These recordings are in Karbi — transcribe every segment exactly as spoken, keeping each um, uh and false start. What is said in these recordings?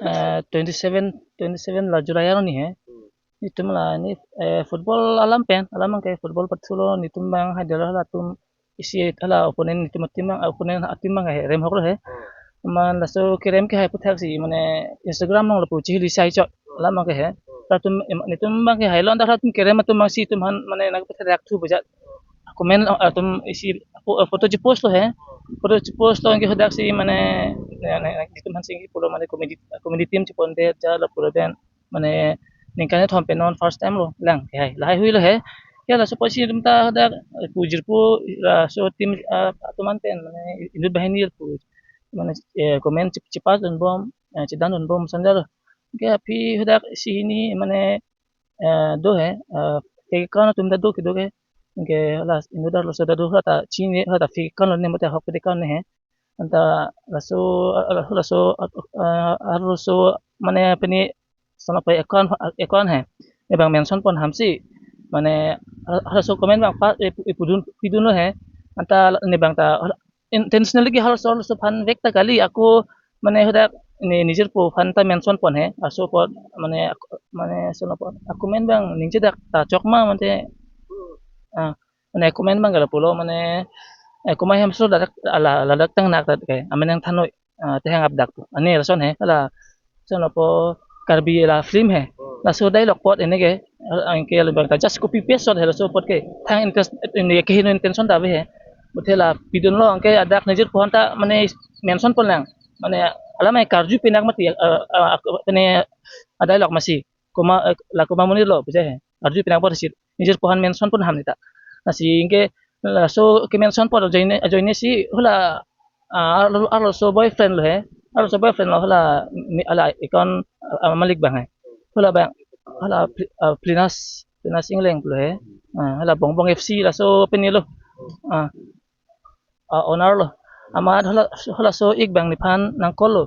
Eh, twenty seven, twenty seven la July arni he. Netum la ne, eh, football alam pen, alam ke football pathulo, netum bang hai dolo latum isi hala opponent netum atum bang, opponent atum bang ke rem hok lo he. Man laso kerem ke hai puthak si mane Instagram along lapu chihili sai chot alam ke he. Latum em, netum bang ke hai lon dak latum kerem atum bang si atum han mane nang puthak thu bejat. Comment atum isi pho-, photo chipost lo he. Photo chipost lo ke hadak si mane ne, ne, ne, netum han si pulo mane comedy, comedy team chipondet ja lapu lapen mane ningkan kethom pen non first time lo lang ke hai. Lahai hui lo he. Ya laso apotsi netum ta hadak pu jirpo laso team, ah, atum an pen mane inut banghini pu mane, eh, comment chip-, chipas dunbom, eh, chidan dunbom sanja lo. Ke aphi hadak isi hini mane, eh, do he, eh, fake account atum ta do kedo ke. Ke la inut arloso ta do, la ta chini, la ta fake account lo ne mate ahok fake account ne he. Anta laso, laso, laso, ah, arloso mane pini sana pa account, account he. Ne bang mention pon ham si. Mane laso comment bang pa, eh, pu-, pudun, pidun lo he. Anta ne bang ta intentionally ke halaso, halaso aphan vek ta kali, ako mane hadak ne nijirpo aphan ta mention pon he, laso apot mane ak-, mane laso apot ako men bang ningje dak ta chok ma mate, ah, mane ako men bang gala pulo mane, eh, komat hem so ladak ala, ladak tang nak dak ke amen nang thanoi, ah, tehang ap dak tu. Ani lason he, hala lason apo Karbi la film he. Laso dialogue apot ene ke, ah, anke la bang ta just copy paste shot he laso apot ke. Thang interest, ene ke hino intention ta ave he. Buthe la pidun lo anke hadak nijirpo aphan ta mane mention pon lang. Mane alam ai karju pinak mati, ah, ah, ak-, mane a dialogue masi. Komat, eh, la komat monit lo buje he. Karju pinak apot si nijirpo aphan mention pon ham ne ta. Lasi anke laso ke mention pon ajoine, ajoine si hala, ah, arlo, arloso boyfriend lo he. Arloso boyfriend lo hala mi-, hala account, ah, malik bang he. Hala bang, hala Pli-, ah, Plinas, Plinas Ingleng lo he. Ah, hala Bongbong F C laso pini lo. Ah, ah, owner lo. Amat hala, halaso ik bang nephan nang call lo.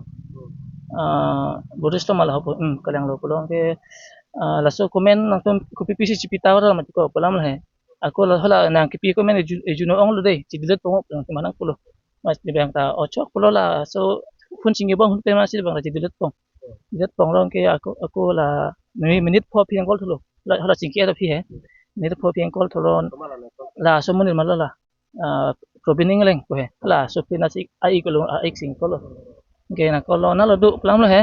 Ah, Buddhist lo ma la ho pu, hmm, kalang lo pulo anke, ah, laso comment nangtum kopi pisi chipi ta ora mati ko pu alam lo he. Ako la hala nang kipi comment eju-, ejuno ong lo dei, chi delete pon pulo, nang ti manang pulo. Mas ne bang ta o chok pulo laso phone chingki bang hun pe mas ne bang ta chi delete pon. Chi delete pon lo anke ako, ako la mi-, minute pho aphi nang call thulo. La hala chingki aphi he. Minute pho aphi nang call thulo. Laso monit ma lo la. Ah, Probin Ingleng ko he. Laso Plinas ik, a ik lo, a ik sing ko lo. Anke nang call lo, nalo do pu alam lo he.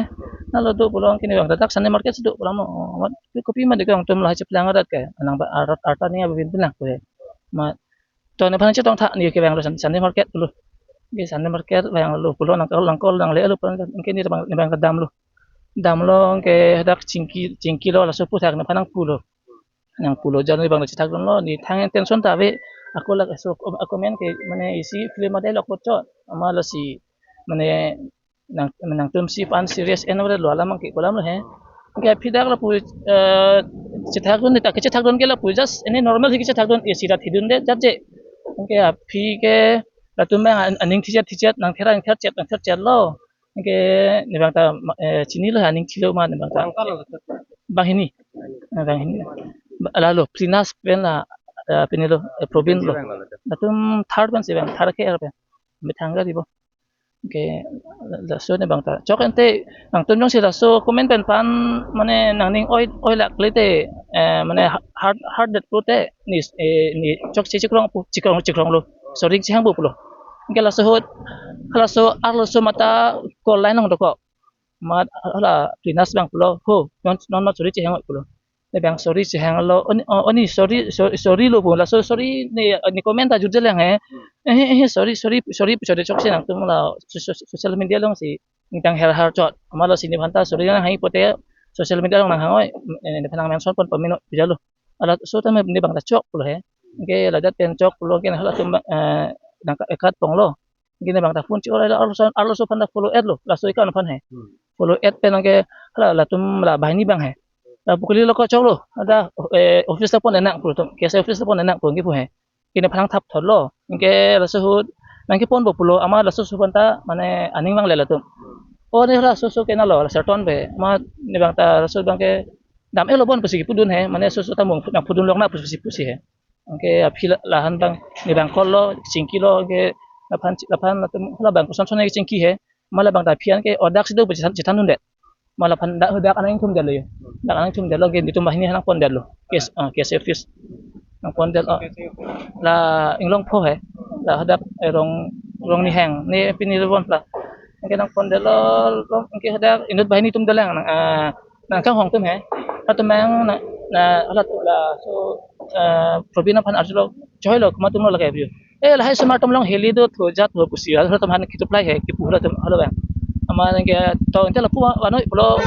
Nalo do pulo anke ne bang ta dak Sunday market si do pu alam lo. Amat kopi ma de kangtum lahai cheplang adat ke. Nang ba arat arta ni abin pin lang ko he. Ma to nephan chetong tha ne ke bang lo Sun-, Sunday market lo. Anke Sunday market bang lo pulo nang call, nang call nang le lo pulo anke ne bang, ne bang ta dam lo. Dam lo anke dak chingki, chingki lo laso aphuthak nephan nang pulo. Nang pulo jan ne bang chethak dun lo, ne thang intention ta ave. Ako laso, ako men ke mane isi film a dialogue apot chot. Amat lasi mane nang, nangtum si pan serious en ore lo alam ke pu alam lo he. Anke aphi dak lapu, eh, chethak dun ta ke chethak dun ke lapu just ene normal hi ke chethak dun, isi rat hidun de jat je. Anke aphi ke latum bang an-, aning thichet thichet nang thera nang ther chet nang ther chet lo. Anke ne bang ta ma-, eh, chini lo aning thilo ma ne bang ta. Bang hini. Eh, bang hini. Lalo Plinas pen la, eh, pini lo, eh, Probin lo. Latum third pen si bang, third ke er pen. Methang gari bo. Anke laso ne bang ta. Chok ente nangtum jongsi laso comment pen pan mane nangning oi, oi lak le te, eh, mane hard, hard det pulote ne, eh, ne chokche chikrong pu, chikrong, chikrong lo. Sorry chehang pu pulo. Anke laso ahut, laso arloso mata call line nang dokok. Amat hala Plinas bang pulo, ho, non, non mat sorry chehang pulo. Ne bang sorry chehang lo, oni, o-, oni sorry, so-, sorry lo pu, laso sorry ne, ne comment ta jut je lang he. Eh, eh, eh, sorry, sorry, sorry, sorry, chokche nangtum la so-, so-, social media along si ningtang her har chot. Amat lasi nephan ta sorry nang hai pote social media along nang hang oi, eh, nephan nang mention pon pamino pu ja lo. Laso ta ne bang ta chok pulo he. Anke ladak pen chok pulo anke halatum, eh, nang ka-, ekat pon lo. Anke ne bang ta phone chi-or arloso, arloso aphan ta follow add lo, laso account aphan he. Hmm. Follow add pen anke hala latum la banghini bang he. Lapu kali lo ko chok lo, ada, eh, office ta pon enang pu latum, K S A office ta pon enang pu anke pu he. Anke nephan nang thap thot lo, anke laso ahut nang kepon bo pulo, amat laso ahut aphan ta mane aning vangle latum. O ne laso ahut ke nalo, la Serton pe, amat ne bang ta laso ahut bang ke dam-e lo bon pusi kepudun he, mane laso ahut ta mung nang pudun lok na pusi pusi he. Anke aphi la, lahan bang, ne bang call lo, chingki lo, anke laphan, laphan latum, la bang koson son ke chingki he. Amat la bang ta aphi anke odak si do pu chethan, chethan dundet. Ma laphan dak, dak anang ingthum detlo yo. Dak anang ingthum detlo, ke netum banghini nangpon detlo. Case, ah, case office. Nangpon detlo. La Inglongpho he. La hadak, eh, Rong, Rongnihang. Ne pini lo bon la. Anke nangpon detlo, lo, anke hadak inut banghini atum dolang, nang, ah, nangkanghong atum he. Halatum mang na, na, halatum laso, ah, Probin aphan arjulo, choilo, komat atumlo lake pu. Eh, lahai osomar atum along heli do tho, jat tho pusi, halatum aphan kituplai he, kipu halatum, halo bang. Amat anke to, ante lapu vanoi pulo,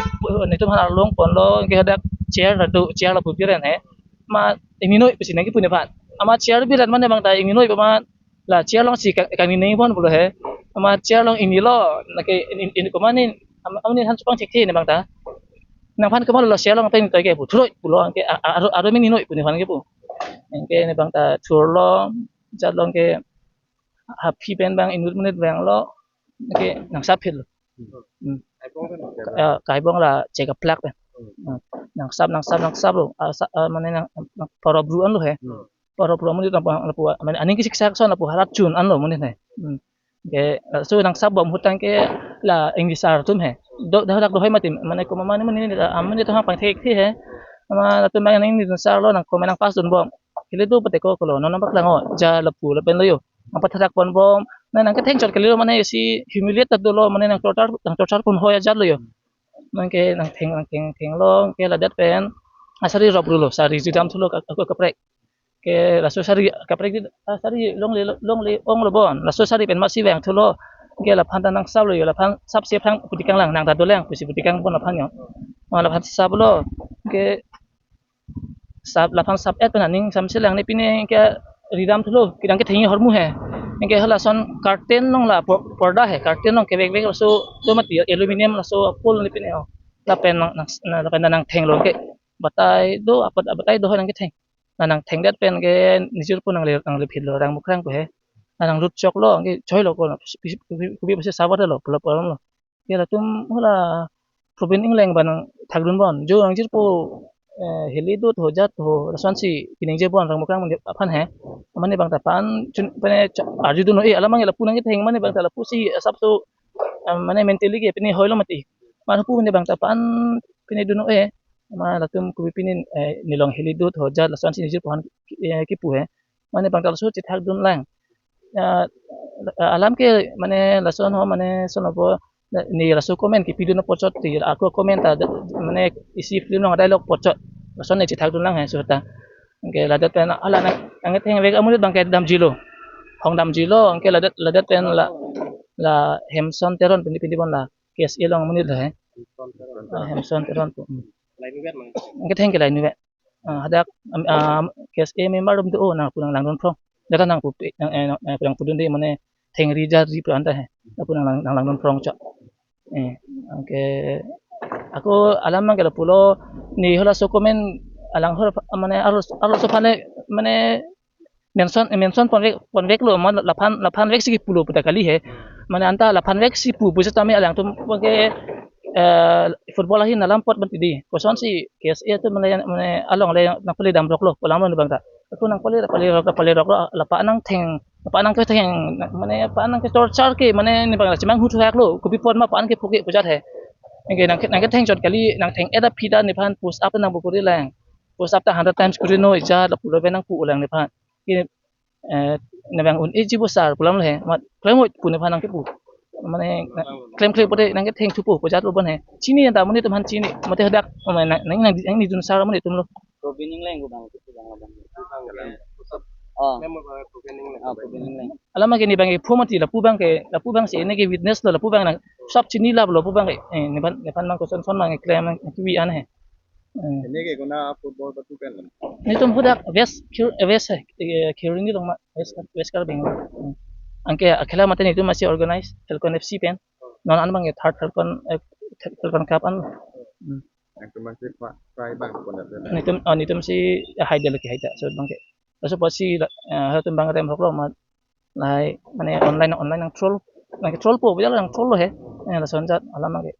netum aphan arlong ponlo, anke hadak chair do, chair lapu biren he. Amat ingninoi pusi nangkipu nephan. Amat chair biren mane bang ta ingninoi pu amat, la chair alongsi ka, kangni nangji bon pulo he. Amat chair along ingnilo, lake in, in, in komat ni, am, amonit aphan chepangthek the ne bang ta. Nangphan komatlo chair along ta ingni toi ke pu, thuroi pulo, anke a, a, aro, aro ingninoi pu nephan kipu. Anke ne bang ta thurlo, jatlo anke haphi pen bang inut monit vanglo, anke nangsap phitlo. Hmm. Ah, kaibong la chekaplak pen. Hmm. Nangsap, nangsap, nangsaplo. Ah, sa, ah, mane nang, nang paro bru anlo he. Hmm. Paro bru monit nang, nang pu, mane aning kesiksak ason lapu harat chun anlo monit he. Hmm. Ke, laso nangsap bom ahut tangke la English sir atum he. Do, dak dohoi mati, mane komat mane mane, ah, mane to hang pangthek the he. Amat latum bang nang English sir lo, nang komat nangpass dun bom. Heli do pute ko kolo, non nangpaklang o, ja lapu lapen lo yo. Nangpatharak pon bom, na nangketheng chot kalilo, mane isi humiliate ta dolo, mane nang torture, nang torture pon hoi ajatlo yo. Anke nangtheng, nangtheng, thenglo, anke ladak pen, ah, sari rop rulo, sari jidam thulo, ka, ka, kaprek. Ke laso sari kaprek di, ah, sari longle, longle onglo bon, laso sari pen masi vang thulo. Anke laphan ta nangsaplo yo, laphan sapsi aphrang pudikang lang, nang ta dolang pusi pudikang bon laphan yo. Ma laphan saplo, anke sap, laphan sap-et pen aning samsi lang ne pine ke ridam thulo, kedang kethengji ahormu he. Anke halason curtain along la por-, porda he, curtain along kevek vek laso do mati, aluminium laso pol ne pine o. Lapen nang, nang, nang, lapen nangthenglo ke batai do, apat, batai do nangketheng. Na nangthengdet pen ke nejirpo nangle, nangle phitlo, rang mukrang ko he. Na nanglut choklo, anke choilo ko, kopi, kopi, kopi pasi sabat lo, pulo pulo lo. Ke latum hala Probin Engleng abang nangthakdun bon. Jo nangjirpo, eh, heli do tho, jat tho, lasonsi kiningje bon rang mukrang aphan he. Mane bang ta pan chun, mane cha-, arjudun noi, alam abang lapu nangketheng, mane bang ta lapusi asapso, eh, mane mentally ke pine hoilo mati. Mane lapu mane bang ta pan pine dun noi. Ma latum kopi pine, eh, nelong heli do tho, jat lasonsi nejirpo aphan, eh, kipu he. Mane bang ta laso chethakdun lang. Ya, alam ke mane lason ho mane sonopo ne laso comment kipidun apotchot ti ako comment ta mane isi film along dialogue apotchot. Lason ne chethakdun lang he suta. Anke ladak pen hala nang, nangkethengvek amonit bang ke damjilo. Hong damjilo, anke ladak, ladak pen la, la Hemson Teron pini pini bon la K S A along amonit lo he. Ah, Hemson Teron pu. Hmm. Nangketheng ke lain ve. Ah, hadak, am, am, K S A member atum do, nangpu nanglangdun phrong. Data nangpu, nang, eh, nang, eh, nangpudunde mane thengri jarri pu anta he. Nangpu nang, nang, nanglangdun phrong chok. Eh, anke ako alam abang ke lapulo, ne halaso comment alang hor mane arlo, arloso aphan le mane mention, mention ponvek, ponveklo, ma laphan, laphan veksi kipulo puta kali he. Mane anta laphan veksi pu, pu setame alangtum ke, eh, football ahin alam apot bantidi. Kosonsi K S A atum mane, mane along le nangpale damroklo, pu alam lo bang ta. Ako nangpale, pale rok, pale roklo, la pa nangtheng, la pa nangketheng, mane pa nangke torture ke, mane ne bang la chemang hu thuhaklo, kopi apot ma pa nangkepho ke pu jat he. Anke nang, nangketheng chot kali, nangtheng-et aphi ta nephan push up nangpu kori lang. Push up ta hundred times kori noi jat lapulo pen nangpu lang nephan. Ke, eh, ne bang un-eji bo sir pu alam lo he, ma klem hoi pu nephan nangkipu. Mane, na, klem klem pote nangketheng thupo pu jatlo bon he. Chini anta amonit atum aphan chini, mate hadak, ma nang, nang, nang, nangdun sir amonit atum lo. Probin Engleng ko bang, ko bang, bang. Oh. Memo bang Probin Engleng. Ah, Probin Engleng. Alam ke ne bang ke pho mati lapu bang ke, lapu bangsi ne ke witness lo, lapu bang nang sap chini lap lo lapu bang ke. Eh, nephan, nephan bang koson son bang ke klem nangkipi an he. Hmm. Ini ke kona football batu pen. Netum hadak West Kir-, eh, West, eh, Khirini along ma, West, West Karbi Anglong. Hmm. Anke akhela mate netum masi organize Falcon F C pen. Non an bang ya third Falcon, eh, Falcon Cup an. Hmm. Netum masi pa-, try bang pon pen. Netum, oh, netum si, eh, haida lagi haida. So bang ke. So pasi, eh, hatum bang rem hoklo ma. Lahai, mane online, online nang troll, nang troll po, bejal nang troll lo he. Eh, lason jat alam ke.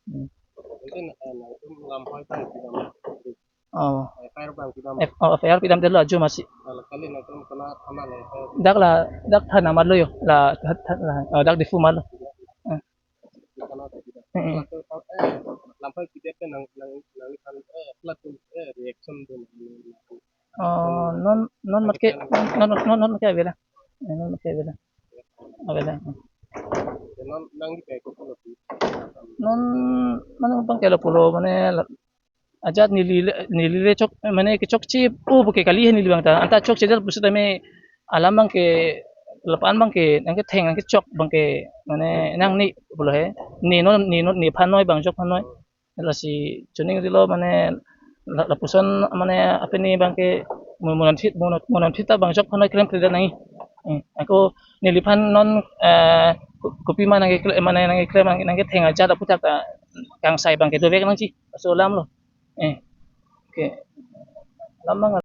Hmm. Mungkin, eh, nangtum lam hoi bang pidam. Oh. F I R bang pidam. F-, oh, F I R pidam detlo ajo masi. Kalau kali nangtum kena thana le, eh. Dak la, dak thana amat lo yo, la, tha-, tha-, la, oh, dak Diphu amat lo. Eh. Di thana ta pidam. Hmm, hmm. Kalau, eh, Nang nang nang kan eh plat eh reaction do. Oh, non non matke non non non matke avela. Eh, non matke avela. Avela. Non nang di kayak ko. Non non bang kelo pulo mane la- ajat neli le- neli le chok mane kechokche pu buke kali he neli bang ta anta chokche dal pusi tame alam bang ke lapan bang ke nang ketheng nang kechok bang ke mane nang ni pulo he ni non ni non ni phan noi bang chok phan noi lasi chuning rilo mane la- lapuson mane apini bang ke mo- monam thit monam monam thit ta bang chok phan noi klem kre nang. Eh, ako neliphan non eh, ko- kopi ma nang ke kle- mane nang ke klem nang ke theng ajat aputhak ta kangsai bang ke dovek nangji. Aso alam lo. Eh. Oke. Alam bang